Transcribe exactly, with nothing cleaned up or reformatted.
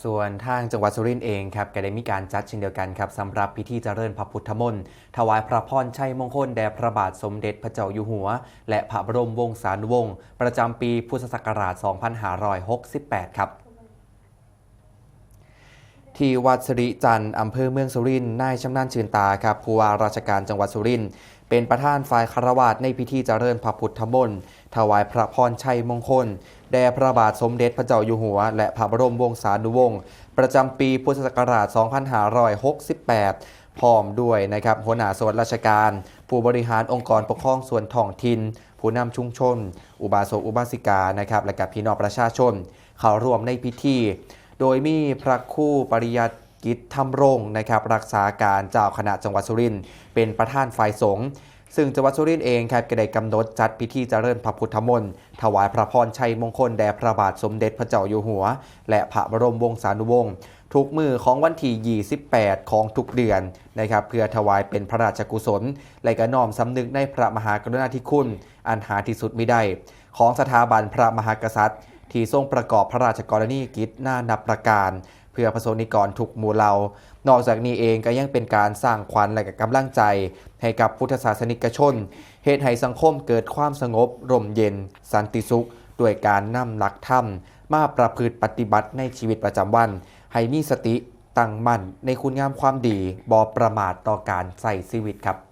ส่วนทางจังหวัดสุรินทร์เองครับก็ได้มีการจัดเช่นเดียวกันครับสำหรับพิธีเจริญพระพุทธมนต์ถวายพระพรชัยมงคลแด่พระบาทสมเด็จพระเจ้าอยู่หัว และพระบรมวงศานุวงศ์ประจำปีพุทธศักราช สองพันห้าร้อยหกสิบแปด ครับ ที่วัดสิริจันทร์อำเภอเมืองสุรินทร์นายชำนาญชื่นตาครับผู้ว่าราชการจังหวัดสุรินทร์เป็นประธานฝ่ายคารวาสในพิธีเจริญพระพุทธมนต์ถวายพระพรชัยมงคลแด่พระบาทสมเด็จพระเจ้าอยู่หัว และพระบรมวงศานุวงศ์ประจำปีพุทธศักราช สองพันห้าร้อยหกสิบแปด พร้อมด้วยนะครับหัวหน้าส่วนราชการ ผู้บริหารองค์กรปกครองส่วนท้องถิ่น ผู้นำชุมชน อุบาสกอุบาสิกานะครับและกับพี่น้องประชาชน เข้าร่วมในพิธี โดยมีพระครูปริยัติกิจธรรมรงค์นะครับรักษาการเจ้าคณะจังหวัดสุรินทร์เป็นประธานฝ่ายสงฆ์ ซึ่งจังหวัดสุรินทร์เองครับก็ได้กำหนดจัดพิธีเจริญพระพุทธมนต์ถวายพระพรชัยมงคลแด่พระบาทสมเด็จพระเจ้าอยู่หัว และพระบรมวงศานุวงศ์ทุกมื้อของวันที่ ยี่สิบแปด ของทุกเดือนนะครับเพื่อถวายเป็นพระราชกุศล และก็น้อมสำนึกในพระมหากรุณาธิคุณอันหาที่สุดมิได้ ของสถาบันพระมหากษัตริย์ ที่ทรงประกอบพระราชกรณียกิจนานับประการ เพื่อประสงค์นิกรทุกหมู่เหล่า นอกจากนี้เองก็ยังเป็นการสร้างขวัญและก็กำลังใจให้กับพุทธศาสนิกชน เฮ็ดให้สังคมเกิดความสงบร่มเย็น สันติสุข ด้วยการนำหลักธรรมมาประพฤติปฏิบัติในชีวิตประจำวัน ให้มีสติตั้งมั่นในคุณงามความดี บ่ประมาทต่อการใช้ชีวิตครับ